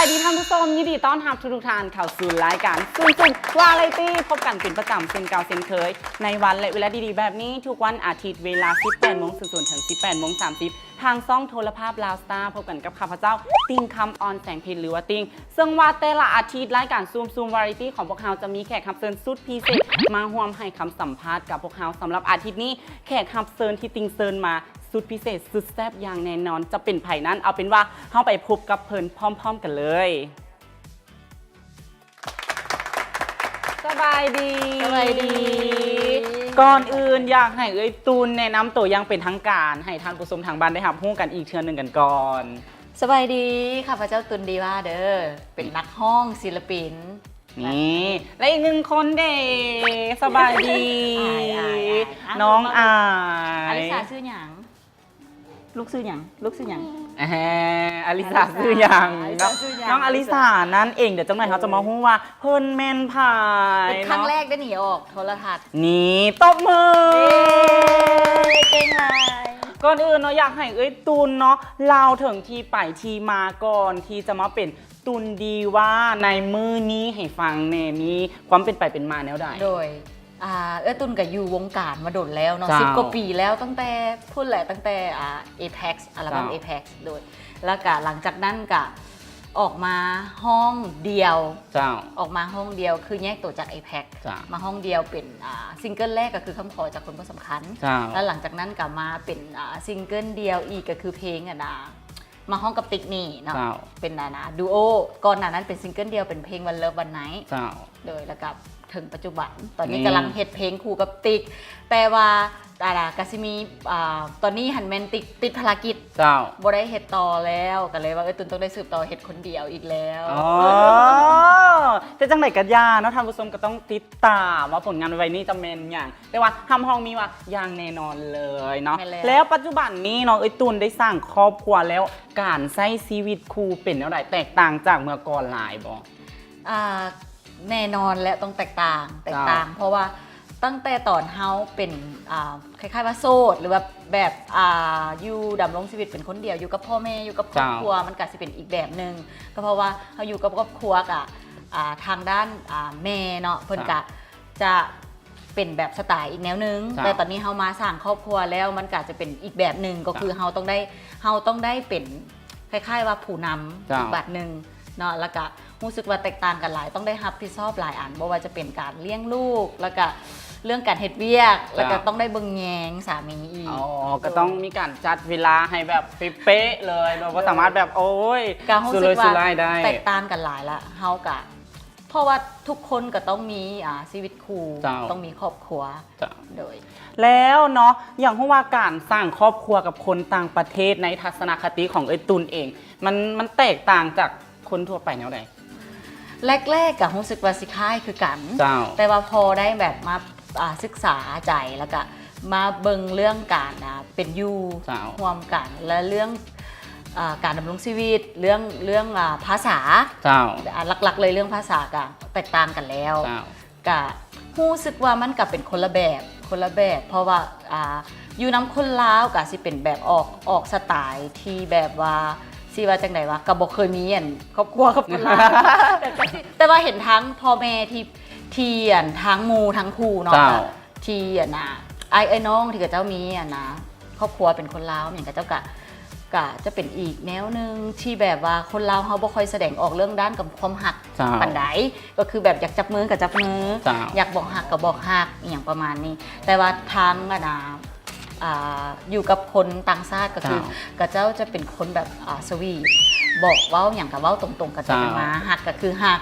ດີທ່ານຜູ້ຊົມ, ຍິນດີຕ້ອນຮັບທຸກໆທ່ານເຂົ້າສູ່ລາຍການສູນສຸມວາໄຣຕີ ພົບກັນເປັນປະຈຳເຊັ່ນເກົ່າເຊັ່ນເຄີຍ ໃນວັນ ແລະ ເວລາດີໆແບບນີ້ ທຸກວັນອາທິດເວລາ ສິບແປດໂມງສູນສູນ ເຖິງ ສິບແປດໂມງສາມສິບ ທາງຊ່ອງໂທລະພາບລາວສະຕາ ພົບກັນກັບຂ້າພະເຈົ້າ ຕິ່ງຄຳ ອອນແສງເພັດ ຫຼືວ່າຕິ່ງ ເຊິ່ງວ່າແຕ່ລະອາທິດ ລາຍການສູນສຸມວາໄຣຕີຂອງພວກເຮົາຈະມີແຂກຮັບເຊີນສຸດພິເສດມາຮ່ວມໃຫ້ຄຳສຳພາດກັບພວກເຮົາ. ສຳລັບອາທິດນີ້ ແຂກຮັບເຊີນທີ່ຕິ່ງເຊີນມາສຸດພິເສດສຸດແຊບຢ່າງແນ່ນອນຈະເປັນໃຜນັ້ນ, ເອົາເປັນວ່າເຮົາໄປພົບກັບເພິ່ນພ້ອມໆກັນເລີຍ. ສະບາຍດີ. ສະບາຍດີ. ກ່ອນອື່ນຢາກໃຫ້ເອື້ອຍຕຸ່ນແນະນຳໂຕຢ່າງເປັນທາງການ ໃຫ້ທ່ານຜູ້ຊົມທາງບ້ານໄດ້ຮັບຮູ້ກັນອີກເທື່ອໜຶ່ງກັນກ່ອນ. ສະບາຍດີ, ຂ້າພະເຈົ້າຕຸ່ນດີວາເດີ, ເປັນນັກຮ້ອງ, ສິລະປິນ. ນີ້ ແລະ ອີກໜຶ່ງຄົນເດ ສະບາຍດີ. ອາຍ ອາຍ ອາຍ. ນ້ອງອາຍ. ອາລິສາຊື່ຫຍັງ? ລູກຊື່ຫຍັງ? ລູກຊື່ຫຍັງ? ອາ ອາລິສາຊື່ຫຍັງເນາະ? ນ້ອງອາລິສານັ້ນເອງ. ດຽວຈັກໜ່ອຍເຮົາຈະມາຮູ້ວ່າເພິ່ນແມ່ນໃຜເນາະ. ເປັນຄັ້ງແລກໄດ້ໜີອອກໂທລະທັດ. ນີ້ ຕົບມື. ເກັ່ງຫຼາຍ. ກ່ອນອື່ນເນາະ ຢາກໃຫ້ເອື້ອຍຕຸ່ນເນາະ ເລົ່າເຖິງທີ່ໄປທີ່ມາກ່ອນທີ່ຈະມາເປັນ ຕຸ່ນດີວາໃນມື້ນີ້ໃຫ້ຟັງແດ່ ມີຄວາມເປັນໄປເປັນມາແນວໃດ? ໂດຍ ອ່າ ເອື້ອຍຕຸ່ນກະຢູ່ວົງການມາດົນແລ້ວເນາະ ເຈົ້າ ສິບກວ່າປີແລ້ວ ຕັ້ງແຕ່ພຸ້ນແຫຼະ ຕັ້ງແຕ່ ອ່າ ເອເພັກ ອັລບັມ ເຈົ້າ ເອເພັກ ໂດຍ ແລ້ວກະຫຼັງຈາກນັ້ນກະອອກມາຮ້ອງດ່ຽວ ເຈົ້າ ອອກມາຮ້ອງດ່ຽວ ຄືແຍກໂຕຈາກເອເພັກ ເຈົ້າ ມາຮ້ອງດ່ຽວເປັນ ອ່າ ຊິງເກີນແລກກະຄືຄຳຂໍຈາກຄົນບໍ່ສຳຄັນ ເຈົ້າ ແລ້ວຫຼັງຈາກນັ້ນກະມາເປັນ ອ່າ ຊິງເກີນດ່ຽວອີກ ກະຄືເພງ ອັນນ່າ ມາຮ້ອງກັບຕິກນີ້ເນາະ ເຈົ້າ ເປັນ ອັນນ່າ ດູໂອ ກ່ອນໜ້ານັ້ນເປັນຊິງເກີນດຽວ ເປັນເພງ One Love One Night ເຈົ້າ ໂດຍ ແລ້ວກະເຖິງປັດຈຸບັນ ຕອນນີ້ ນີ້ ກຳລັງເຮັດເພງຄູ່ກັບຕິກ ແຕ່ວ່າ ອັນນ່າ ກະຊິມີ ອ່າ ຕອນນີ້ຫັ້ນແມ່ນຕິກຕິດພາລະກິດ ເຈົ້າ ບໍ່ໄດ້ເຮັດຕໍ່ແລ້ວ ກະເລີຍວ່າ ເອີ ຕຸ່ນຕ້ອງໄດ້ສືບຕໍ່ເຮັດຄົນດຽວອີກແລ້ວ. ອໍ ແຕ່ຈັ່ງໃດກະຢ່າເນາະ ທ່ານຜູ້ຊົມກະຕ້ອງຕິດຕາມວ່າຜົນງານໃໝ່ໆນີ້ຈະແມ່ນຫຍັງ. ແຕ່ວ່າຮັບຮອງມີວ່າຢ່າງແນ່ນອນເລີຍເນາະ. ແມ່ນແລ້ວ ແລ້ວປັດຈຸບັນນີ້ເນາະ ເອື້ອຍຕຸ່ນໄດ້ສ້າງຄອບຄົວແລ້ວ ການໃຊ້ຊີວິດຄູ່ເປັນແນວໃດ? ແຕກຕ່າງຈາກເມື່ອກ່ອນຫຼາຍບໍ່? ອ່າ ແນ່ນອນແຫຼະ ຕ້ອງແຕກຕ່າງ ແຕກຕ່າງ ເຈົ້າ ເພາະວ່າຕັ້ງແຕ່ຕອນເຮົາເປັນ ອ່າ ຄ້າຍໆວ່າໂສດ ຫຼືວ່າແບບ ອ່າ ຢູ່ດຳລົງຊີວິດເປັນຄົນດຽວ ຢູ່ກັບພໍ່ແມ່ ຢູ່ກັບຄອບຄົວ ເຈົ້າ ມັນກະຊິເປັນອີກແບບໜຶ່ງ ກະເພາະວ່າເຮົາຢູ່ກັບຄອບຄົວກະ ອ່າ ທາງດ້ານ ອ່າ ແມ່ເນາະ ເພິ່ນກະ ເຈົ້າ ຈະ ເປັນແບບສະໄຕອີກແນວໜຶ່ງ ເຈົ້າ ແຕ່ຕອນນີ້ເຮົາມາສ້າງຄອບຄົວແລ້ວ ມັນກະຈະເປັນອີກແບບໜຶ່ງ ກໍຄື ເຈົ້າ ເຮົາຕ້ອງໄດ້ ເຮົາຕ້ອງໄດ້ເປັນຄ້າຍໆວ່າຜູ້ນຳ ເຈົ້າ ອີກບາດໜຶ່ງເນາະ ແລ້ວກະຮູ້ສຶກວ່າແຕກຕ່າງກັນຫຼາຍ ຕ້ອງໄດ້ຮັບຜິດຊອບຫຼາຍອັນ ບໍ່ວ່າຈະເປັນການລ້ຽງລູກ ແລ້ວກະເລື່ອງການເຮັດວຽກ ເຈົ້າ ແລ້ວກະຕ້ອງໄດ້ເບິ່ງແຍງສາມີອີກ ອໍ ກະຕ້ອງມີການຈັດເວລາໃຫ້ແບບເປະໆເລີຍເນາະ ບໍ່ສາມາດແບບ ໂອ້ຍ ກະຮູ້ສຶກວ່າ ສຸຣາຍໄດ້ ແຕກຕ່າງກັນຫຼາຍລະ ເຮົາກະ ເພາະວ່າທຸກຄົນກະຕ້ອງມີ ອ່າ ຊີວິດຄູ່ ເຈົ້າ ຕ້ອງມີຄອບຄົວ ເຈົ້າ ໂດຍ ແລ້ວເນາະ ຢາກຮູ້ວ່າການສ້າງຄອບຄົວກັບຄົນຕ່າງປະເທດ ໃນທັດສະນະຄະຕິຂອງເອື້ອຍຕຸ່ນເອງ ມັນ ມັນແຕກຕ່າງຈາກຄົນທົ່ວໄປແນວໃດ? ແລກໆກະຮູ້ສຶກວ່າຊິຄ້າຍຄືກັນ ເຈົ້າ ແຕ່ວ່າພໍໄດ້ແບບມາ ອ່າ ສຶກສາໃຈ ແລ້ວກະມາເບິ່ງເລື່ອງການ ອ່າ ເປັນຢູ່ ເຈົ້າ ຮ່ວມກັນ ແລະ ເລື່ອງ ອ່າ ການດຳລົງຊີວິດ ເລື່ອງ ເລື່ອງ ອ່າ ພາສາ ເຈົ້າ ອ່າ ຫຼັກໆເລີຍເລື່ອງພາສາກະແຕກຕ່າງກັນແລ້ວ ເຈົ້າ ກະຮູ້ສຶກວ່າມັນກະເປັນຄົນລະແບບ ຄົນລະແບບ ເພາະວ່າ ອ່າ ຢູ່ນຳຄົນລາວກະຊິເປັນແບບອອກ ອອກສະໄຕທີ່ແບບວ່າ ຊິວ່າຈັ່ງໃດວະ ກະບໍ່ເຄີຍມີອັນຄອບຄົວກັບຄົນລາວ ແຕ່ກະຊິ ແຕ່ວ່າເຫັນທັງພໍ່ແມ່ທີ່ ທີ່ອັນທັງໝູ່ທັງຄູ່ເນາະ ເຈົ້າ ທີ່ອັນນ່າ ອ້າຍເອື້ອຍນ້ອງທີ່ເຂົາເຈົ້າມີອັນນ່າ ຄອບຄົວເປັນຄົນລາວຫຍັງ ເຂົາເຈົ້າກະ ກະຈະເປັນອີກແນວໜຶ່ງທີ່ແບບວ່າຄົນລາວເຮົາບໍ່ຄ່ອຍສະແດງອອກເລື່ອງດ້ານຄວາມຮັກ ເຈົ້າ ປານໃດ ກໍຄືແບບຢາກຈັບມືກະຈັບມື ເຈົ້າ ຢາກບອກຮັກກະບອກຮັກ ອີ່ຫຍັງປະມານນີ້ ແຕ່ວ່າທາງອັນນ່າ ອ່າ ຢູ່ກັບຄົນຕ່າງຊາດກະຄື ເຈົ້າ ເຂົາເຈົ້າຈະເປັນຄົນແບບ ອ່າ ສະຫວີດ ບອກເວົ້າຫຍັງກະເວົ້າຕົງໆ ກະຈະເປັນ ເຈົ້າ ມາ ຮັກກະຄືຮັກ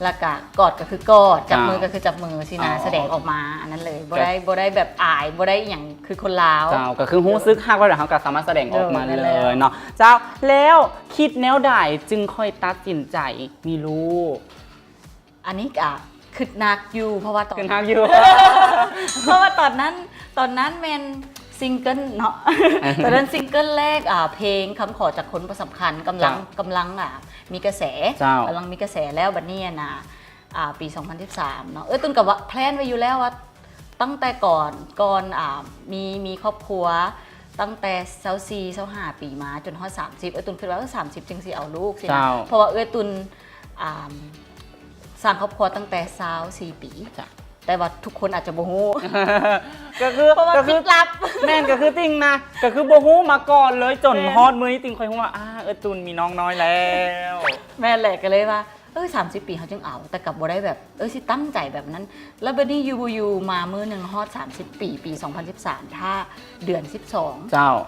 ແລ້ວກະກອດກະຄືກອດ ຈັບມື ເຈົ້າ ກະຄືຈັບມືຊີ້ນະ ອໍ ສະແດງອອກມາອັນນັ້ນເລີຍ ບໍ່ໄດ້ ບໍ່ໄດ້ແບບອາຍ ບໍ່ໄດ້ອີ່ຫຍັງຄືຄົນລາວ ເຈົ້າ ກະຄືຮູ້ສຶກຮັກແບບໃດເຮົາກະສາມາດສະແດງອອກມາເລີຍເນາະ ເຈົ້າ ແລ້ວຄິດແນວໃດຈຶ່ງຄ່ອຍຕັດສິນໃຈມີລູກ? ອັນນີ້ກະຄຶດໜັກຢູ່ ເພາະວ່າຕອນ ຄຶດໜັກຢູ່ ເພາະວ່າຕອນນັ້ນ ຕອນນັ້ນແມ່ນ ຊິງເກິນເນາະ ຕອນນັ້ນຊິງເກີນແລກ ອ່າ ເພງຄຳຂໍຈາກຄົນບໍ່ສຳຄັນ ກຳລັງ ເຈົ້າ ກຳລັງ ອ່າ ມີກະແສ ເຈົ້າ ກຳລັງມີກະແສ ແລ້ວບັດນີ້ ອັນນ່າ ອ່າ ປີສອງພັນສິບສາມເນາະ ເອີ ຕຸ່ນກະວ່າ ແພລນໄວ້ຢູ່ແລ້ວວ່າ ຕັ້ງແຕ່ກ່ອນ ກ່ອນ ອ່າ ມີ ມີຄອບຄົວ ຕັ້ງແຕ່ຊາວສີ່ ຊາວຫ້າປີມາ ຈົນຮອດສາມສິບ ເອື້ອຍຕຸ່ນຄິດວ່າ ເອີ ສາມສິບຈຶ່ງຊິເອົາລູກຊີ້ນະ. ເຈົ້າ. ເພາະວ່າເອື້ອຍຕຸ່ນ ອ່າ ສ້າງຄອບຄົວຕັ້ງແຕ່ຊາວສີ່ປີ. ເຈົ້າ. ແຕ່ວ່າທຸກຄົນອາດຈະບໍ່ຮູ້ ກໍຄື ເພາະວ່າ ກໍຄື ປິດລັບ. ແມ່ນ ກໍຄືຕິ່ງນະ ກໍຄືບໍ່ຮູ້ມາກ່ອນເລີຍ ຈົນ ແມ່ນ ຮອດມື້ນີ້ຕິ່ງຄ່ອຍຮູ້ວ່າ ອ່າ ເອື້ອຍຕຸ່ນມີນ້ອງນ້ອຍແລ້ວ. ແມ່ນແຫຼະ ກໍເລີຍວ່າ ເອີ ສາມສິບປີເຮົາຈຶ່ງເອົາ ແຕ່ກໍບໍ່ໄດ້ແບບ ເອີ ຊິຕັ້ງໃຈແບບນັ້ນ. ແລ້ວບັດນີ້ຢູ່ບໍ່ຢູ່ມາມື້ໜຶ່ງຮອດສາມສິບປີ ປີສອງພັນສິບສາມ ຖ້າເດືອນສິບສອງ. ເຈົ້າ.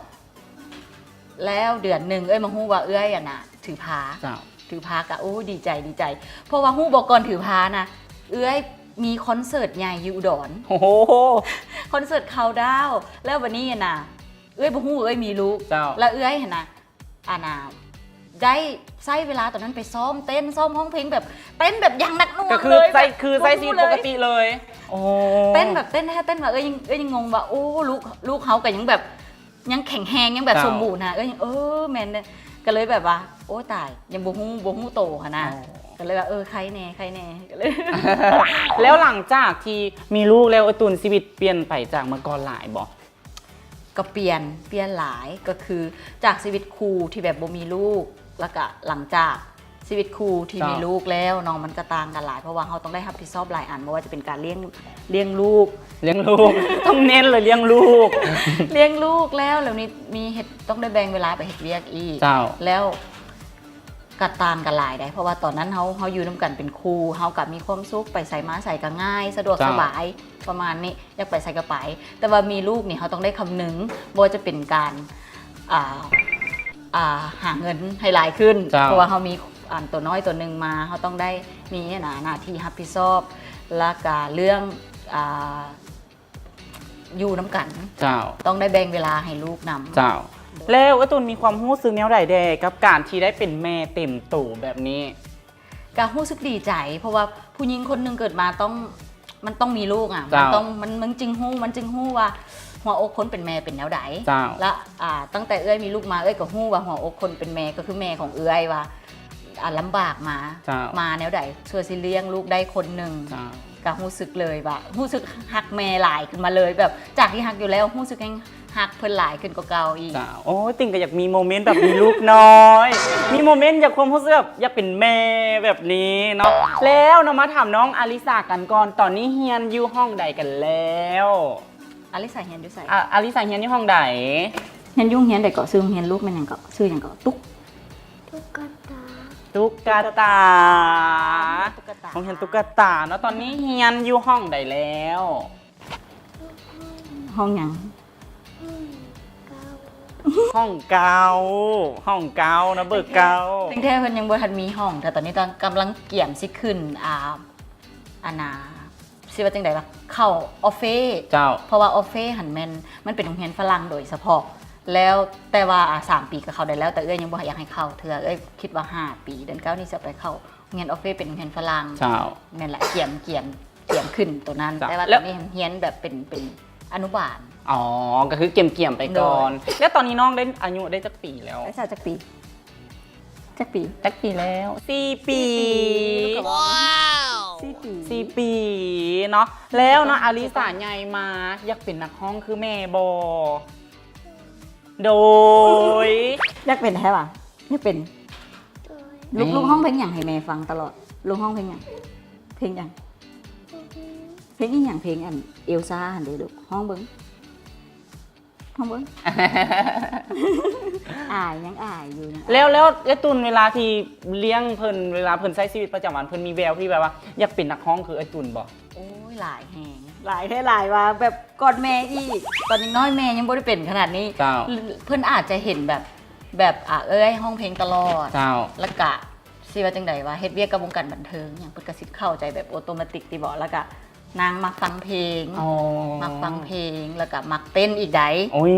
ແລ້ວເດືອນໜຶ່ງເອື້ອຍມາຮູ້ວ່າເອື້ອຍ ອັນນະ ຖືພາ. ເຈົ້າ. ຖືພາກະ ໂອ້ ດີໃຈ ດີໃຈ ເພາະວ່າຮູ້ບໍ່ ກ່ອນຖືພານະ ເອື້ອຍມີຄອນເສີດໃຫຍ່ຢູ່ອຸດອນ. ໂອ້ໂຫ ຄອນເສີດເຄົາດາວ. ແລ້ວບັດນີ້ ອັນນະ ເອື້ອຍບໍ່ຮູ້ເອື້ອຍມີລູກ. ເຈົ້າ. ແລ້ວເອື້ອຍຫັ້ນນະ ອັນນະ ໄດ້ໃຊ້ເວລາຕອນນັ້ນໄປຊ້ອມເຕັ້ນ ຊ້ອມຮ້ອງເພງ ແບບເຕັ້ນແບບຢ່າງໜັກໜ່ວງ ກໍຄື ເລີຍ ໃຊ້ ແບບ ຄືໃຊ້ຊີວິດປົກກະຕິເລີຍ. ໂອ້ ເຕັ້ນແບບເຕັ້ນແທ້ເຕັ້ນວ່າ ເອີ ຍັງ ເອີ ຍັງງົງວ່າ ໂອ້ ລູກ ລູກເຮົາກໍຍັງແບບ ຍັງແຂງແຮງ ຍັງແບບ ເຈົ້າ ສົມບູນນະ. ເອີ ເອີ ແມ່ນເດ້. ກໍເລີຍແບບວ່າ ໂອ້ ຕາຍ ຍັງບໍ່ຮູ້ ບໍ່ຮູ້ໂຕຫັ້ນນະ. ອໍ ກໍເລີຍວ່າ ເອີ ໄຄແດ່ ໄຄແດ່ ກໍເລີຍ. ແລ້ວຫຼັງຈາກທີ່ມີລູກແລ້ວ ເອື້ອຍຕຸ່ນ ຊີວິດປ່ຽນໄປຈາກເມື່ອກ່ອນຫຼາຍບໍ່? ກໍປ່ຽນ ປ່ຽນຫຼາຍ ກໍຄືຈາກຊີວິດຄູ່ທີ່ແບບບໍ່ມີລູກ ແລ້ວກະຫຼັງຈາກຊີວິດຄູ່ທີ່ ເຈົ້າ ມີລູກແລ້ວເນາະ ມັນກໍຕ່າງກັນຫຼາຍ ເພາະວ່າເຮົາຕ້ອງໄດ້ຮັບຜິດຊອບຫຼາຍອັນ ບໍ່ວ່າຈະເປັນການລ້ຽງ ລ້ຽງລູກ ລ້ຽງລູກ ຕ້ອງເນັ້ນເລີຍ ລ້ຽງລູກ ລ້ຽງລູກແລ້ວ ແລ້ວນີ້ມີເຮັດ ຕ້ອງໄດ້ແບ່ງເວລາໄປເຮັດວຽກອີກ. ເຈົ້າ. ແລ້ວ ກໍຕ່າງກັນຫຼາຍເດ້ ເພາະວ່າຕອນນັ້ນເຮົາ ເຮົາຢູ່ນຳກັນເປັນຄູ່ ເຮົາກໍມີຄວາມສຸກ ໄປໃສມາໃສກໍງ່າຍ ສະດວກ ເຈົ້າ ສະບາຍ ປະມານນີ້ ຢາກໄປໃສກໍໄປ. ແຕ່ວ່າມີລູກນີ້ ເຮົາຕ້ອງໄດ້ຄຳນຶງ ບໍ່ວ່າຈະເປັນການ ອ່າ ອ່າ ຫາເງິນໃຫ້ຫຼາຍຂຶ້ນ ເຈົ້າ ເພາະວ່າເຮົາມີ ອັນ ຕົວນ້ອຍຕົວໜຶ່ງມາ ເຮົາຕ້ອງໄດ້ມີ ອັນນະ ໜ້າທີ່ຮັບຜິດຊອບ ແລ້ວກໍເລື່ອງ ອ່າ ຢູ່ນຳກັນ. ເຈົ້າ. ຕ້ອງໄດ້ແບ່ງເວລາໃຫ້ລູກນຳ. ເຈົ້າ. ແລ້ວເອື້ອຍຕຸ່ນມີຄວາມຮູ້ສຶກແນວໃດແດ່ກັບການທີ່ໄດ້ເປັນແມ່ເຕັມໂຕແບບນີ້? ກໍຮູ້ສຶກດີໃຈ ເພາະວ່າຜູ້ຍິງຄົນໜຶ່ງເກີດມາຕ້ອງ ມັນຕ້ອງມີລູກອະ. ເຈົ້າ. ມັນຕ້ອງ ມັນ ມັນຈຶ່ງຮູ້ ມັນຈຶ່ງຮູ້ວ່າຫົວອົກຄົນເປັນແມ່ເປັນແນວໃດ. ເຈົ້າ. ແລະ ອ່າ ຕັ້ງແຕ່ເອື້ອຍມີລູກມາ ເອື້ອຍກໍຮູ້ວ່າຫົວອົກຄົນເປັນແມ່ ກໍຄືແມ່ຂອງເອື້ອຍວ່າ ອ່າ ລຳບາກມາ ເຈົ້າ ມາແນວໃດ ເພື່ອຊິລ້ຽງລູກໄດ້ຄົນໜຶ່ງ. ເຈົ້າ. ກໍຮູ້ສຶກເລີຍວ່າ ຮູ້ສຶກຮັກແມ່ຫຼາຍຂຶ້ນມາເລີຍ ແບບຈາກທີ່ຮັກຢູ່ແລ້ວ ຮູ້ສຶກແຮ່ງຮັກເພິ່ນຫຼາຍຂຶ້ນກວ່າເກົ່າອີກ. ເຈົ້າ. ໂອ້ຍ ຕິ່ງກໍຢາກມີໂມເມັນແບບມີລູກນ້ອຍ ມີໂມເມັນຢາກ ຄວາມຮູ້ສຶກແບບຢາກເປັນແມ່ແບບນີ້ເນາະ. ແລ້ວເນາະ ມາຖາມນ້ອງອາລິສາກັນກ່ອນ ຕອນນີ້ຮຽນຢູ່ຫ້ອງໃດກັນແລ້ວ? ອາລິສາຮຽນຢູ່ໃສ? ອາ ອາລິສາຮຽນຢູ່ຫ້ອງໃດ? ຮຽນຢູ່ໂຮງຮຽນໃດເກາະ? ຊື່ໂຮງຮຽນລູກແມ່ນຫຍັງເກາະ? ຊື່ຫຍັງເກາະ? ຕຸກ ຕຸກກະຕາ ຕຸກກະຕາ ຕຸກກະຕາ ໂຮງຮຽນຕຸກກະຕາເນາະ. ຕອນນີ້ຮຽນຢູ່ຫ້ອງໃດແລ້ວ? ຫ້ອງຫຍັງ? ຫ້ອງເກົ້າ ຫ້ອງເກົ້າ ຫ້ອງເກົ້າເນາະ ເບີເກົ້າ. ແຕ່ແທ້ເພິ່ນຍັງບໍ່ທັນມີຫ້ອງ ແຕ່ຕອນນີ້ຕ້ອງ ກຳລັງກຽມຊິຂຶ້ນ ອ່າ ອັນນ່າ ຊິວ່າຈັ່ງໃດວະ ເຂົ້າອອບເຟ. ເຈົ້າ. ເພາະວ່າອອບເຟຫັ້ນແມ່ນ ມັນເປັນໂຮງຮຽນຝຣັ່ງໂດຍສະເພາະ ແລ້ວ ແຕ່ວ່າ ອ່າ ສາມປີກໍເຂົ້າໄດ້ແລ້ວ ແຕ່ເອື້ອຍຍັງບໍ່ຢາກໃຫ້ເຂົ້າເທື່ອ. ເອື້ອຍຄິດວ່າຫ້າປີ ເດືອນເກົ້ານີ້ຊິເອົາໄປເຂົ້າໂຮງຮຽນອອບເຟ ເປັນໂຮງຮຽນຝຣັ່ງ. ເຈົ້າ. ແມ່ນລະ ກຽມ ກຽມ ກຽມຂຶ້ນໂຕນັ້ນ. ເຈົ້າ. ແຕ່ວ່າ ແລ້ວ ຕອນນີ້ຫັ້ນຮຽນແບບເປັນ ເປັນອະນຸບານ. ອໍ ກໍຄືກຽມໆໄປກ່ອນ. ໂດຍ. ແລ້ວຕອນນີ້ນ້ອງໄດ້ ອາຍຸໄດ້ຈັກປີແລ້ວ? ໄດ້ສັກຈັກປີ? ຈັກປີ? ຈັກປີແລ້ວ? ສີ່ປີ. ສີ່ປີ. ສີ່ປີ. ສີ່ປີເນາະ. ແລ້ວເນາະ ອາລິສາໃຫຍ່ມາຢາກເປັນນັກຮ້ອງຄືແມ່ບໍ່? ໂດຍ. ຢາກເປັນແທ້ຫວາ? ຢາກເປັນ. ລູກ ລູກຮ້ອງເພງຫຍັງໃຫ້ແມ່ຟັງຕະຫຼອດ? ລູກຮ້ອງເພງຫຍັງ? ເພງຫຍັງ? ເພງອີ່ຫຍັງ? ເພງອັນເອວຊາຫັ້ນເດ້ລູກ. ຮ້ອງເບິ່ງ. ເບິ່ງ ອາຍ ຍັງອາຍຢູ່. ແລ້ວ ແລ້ວເອື້ອຍຕຸ່ນ ເວລາທີ່ລ້ຽງເພິ່ນ ເວລາເພິ່ນໃຊ້ຊີວິດປະຈຳວັນ ເພິ່ນມີແວວທີ່ແບບວ່າຢາກເປັນນັກຮ້ອງຄືເອື້ອຍຕຸ່ນບໍ່? ໂອ້ຍ ຫຼາຍແຮງ ຫຼາຍແທ້ຫຼາຍວ່າ ແບບກ່ອນແມ່ອີກ ຕອນຍັງນ້ອຍແມ່ຍັງບໍ່ໄດ້ເປັນຂະໜາດນີ້. ເຈົ້າ. ເພິ່ນອາດຈະເຫັນແບບ ແບບ ອາ ເອື້ອຍຮ້ອງເພງຕະຫຼອດ. ເຈົ້າ. ແລ້ວກະຊິວ່າຈັ່ງໃດວະ ເຮັດວຽກກັບວົງການບັນເທີງຫຍັງ ເພິ່ນກະຊິເຂົ້າໃຈແບບໂອໂຕມາຕິກຕິບໍ ແລ້ວກະ ນາງມັກຟັງເພງ. ອໍ ມັກຟັງເພງ ແລ້ວກະມັກເຕັ້ນອີກໃດ໋. ໂອ້ຍ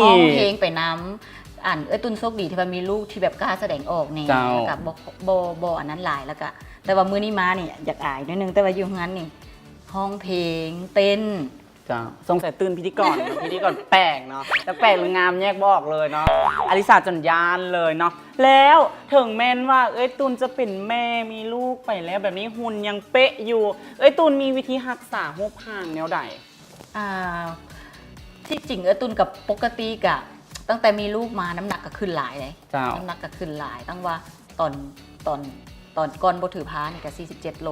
ຮ້ອງເພງໄປນຳ. ອັນ ເອື້ອຍຕຸ່ນໂຊກດີທີ່ວ່າມີລູກທີ່ແບບກ້າສະແດງອອກແດ່. ເຈົ້າ. ແລ້ວກະບໍ່ ບໍ່ ບໍ່ອັນນັ້ນຫຼາຍ ແລ້ວກະ ແຕ່ວ່າມື້ນີ້ມານີ້ຢາກອາຍໜ້ອຍໜຶ່ງ ແຕ່ວ່າຢູ່ເຮືອນນີ້ຮ້ອງເພງ ເຕັ້ນ. ເຈົ້າ. ສົງໄສຕື່ນພິທີກອນ ພິທີກອນແປກເນາະ ແຕ່ແປກຫຼືງາມແຍກບໍ່ອອກເລີຍເນາະ. ອາລິສາຈົນຢ້ານເລີຍເນາະ. ແລ້ວເຖິງແມ່ນວ່າເອື້ອຍຕຸ່ນຈະເປັນແມ່ ມີລູກໄປແລ້ວແບບນີ້ ຫຸ່ນຍັງເປະຢູ່ ເອື້ອຍຕຸ່ນມີວິທີຮັກສາຮູບຮ່າງແນວໃດ? ອ່າ ທີ່ຈິງເອື້ອຍຕຸນກັບປົກກະຕິກະ ຕັ້ງແຕ່ມີລູກມານ້ຳໜັກກະຂຶ້ນຫຼາຍເດ້. ເຈົ້າ ນ້ຳໜັກກະຂຶ້ນຫຼາຍ ຕັ້ງວ່າຕອນ ຕອນ ຕອນກ່ອນບໍ່ຖືພານີ້ກະສີ່ສິບເຈັດໂລ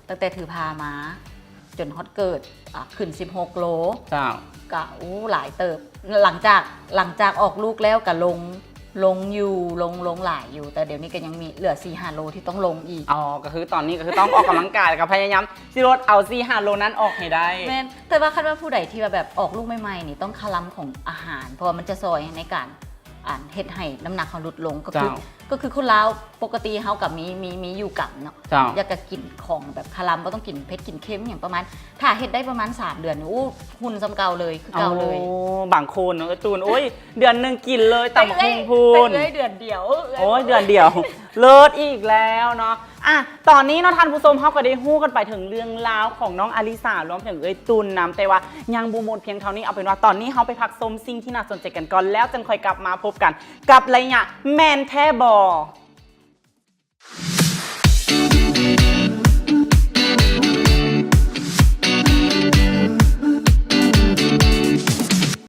ຕັ້ງແຕ່ຖືພາມາຈົນຮອດເກີດ ອາ ຂຶ້ນສິບຫົກໂລ. ເຈົ້າ ກະ ໂອ້ ຫຼາຍເຕີບ. ຫຼັງຈາກ ຫຼັງຈາກອອກລູກແລ້ວກະລົງ ລົງຢູ່ ລົງ ລົງຫຼາຍຢູ່ ແຕ່ດຽວນີ້ກະຍັງມີເຫຼືອສີ່ຫ້າໂລທີ່ຕ້ອງລົງອີກ. ອໍ ກະຄືຕອນນີ້ກະຄືຕ້ອງອອກກຳລັງກາຍ ແລ້ວກະພະຍາຍາມຊິລົດເອົາສີ່ຫ້າໂລນັ້ນອອກໃຫ້ໄດ້. ແມ່ນ ແຕ່ວ່າຄັນວ່າຜູ້ໃດທີ່ວ່າແບບອອກລູກໃໝ່ໆນີ້ ຕ້ອງຄະລຳຂອງອາຫານ ເພາະວ່າມັນຈະຊ່ອຍໃນການ ອັນ ເຮັດໃຫ້ນ້ຳໜັກເຮົາຫຼຸດລົງ ກໍຄື ເຈົ້າ ກໍຄືຄົນລາວປົກກະຕິເຮົາກະມີ ມີ ມີຢູ່ກຳເນາະ. ເຈົ້າ ຢາກກະກິນຂອງແບບຄະລຳ ບໍ່ຕ້ອງກິນເຜັດກິນເຄັມຫຍັງປະມານ ຖ້າເຮັດໄດ້ປະມານສາມເດືອນນີ້ ໂອ້ ຫຸ່ນສ່ຳເກົ່າເລີຍ ຄືເກົ່າເລີຍ. ໂອ້ ບາງຄົນເນາະ ເອື້ອຍຕຸນ ໂອ້ຍ ເດືອນໜຶ່ງກິນເລີຍ ຕຳບັກຫຸ່ງພຸ້ນ. ເອື້ອຍເດືອນດຽວ ໂອ້ຍ ເດືອນດຽວ ເລີດອີກແລ້ວເນາະ. ອ່ະ ຕອນນີ້ເນາະທ່ານຜູ້ຊົມ ເຮົາກະໄດ້ຮູ້ກັນໄປເຖິງເລື່ອງລາວຂອງນ້ອງອາລິສາ ລວມເຖິງເອື້ອຍຕຸນນຳ ແຕ່ວ່າຍັງບໍ່ໝົດພຽງເທົ່ານີ້. ເອົາເປັນວ່າຕອນນີ້ເຮົາໄປພັກຊົມສິ່ງທີ່ໜ້າສົນໃຈກັນກ່ອນ ແລ້ວຈຶ່ງຄ່ອຍກັບມາພົບກັນກັບໄລຍະແມ່ນແທ້ບໍ່.